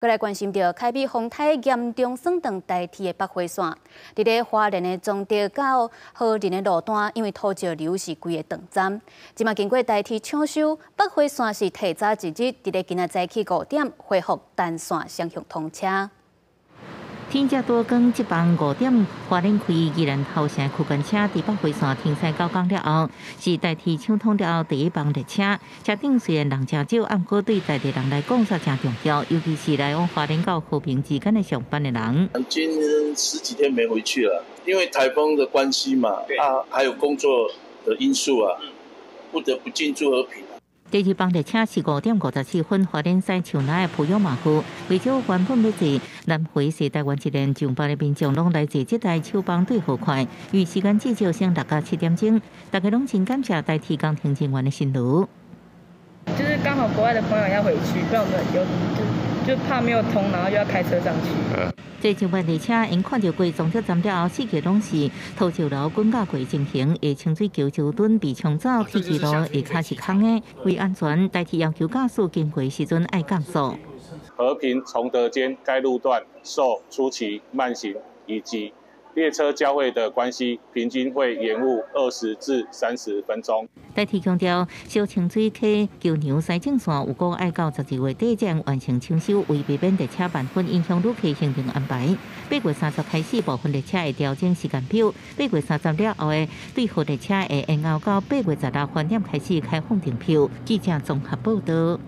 閣來關心著開米風颱嚴重損斷台鐵的北回線，佇咧花蓮的崇德到和林的路段，因為土石流是規个斷站。這馬經過台鐵搶修，北回線是提早一日，佇咧今仔早起5點恢復單線雙向通車。天遮多光，這班5點花蓮開宜蘭頭城區間車佇北迴線停駛9工了後，是台鐵搶通了後第一班列車。車頂雖然人誠少，毋過對在地人來講煞誠重要，尤其是來往花蓮到和平之間的上班的人。已經十幾天沒回去了，因為颱風的關係嘛，啊，還有工作的因素啊，不得不進駐和平。第二班列車是5點54分，花蓮駛樹林的普悠瑪號，袂少原本欲坐南迴踅台灣一連上班的民眾，攏來坐這台首班對號快，預時間至少省6到7點鐘。大家攏真感謝台鐵工程人員的辛勞。就是剛好國外的朋友要回去，不然我們有就怕沒有通，然後又要開車上去。這上班列車𪜶看著過崇德站了後，四界攏是土石流滾甲過情形，會清水橋橋墩被沖走，鐵枝路下跤是空的。為安全，台鐵要求駕駛經過時陣愛降速。和平崇德間該路段受初期慢行以及列車交匯的關係，平均會延誤20至30分鐘。台鐵強調，小清水溪橋梁西正線預估愛到12月底才完成搶修，為避免列車慢分影響旅客行程安排。8月30開始，部分列車會調整時間表。8月30了後的對號列車會延後到8月16翻點開始開放訂票。記者綜合報道。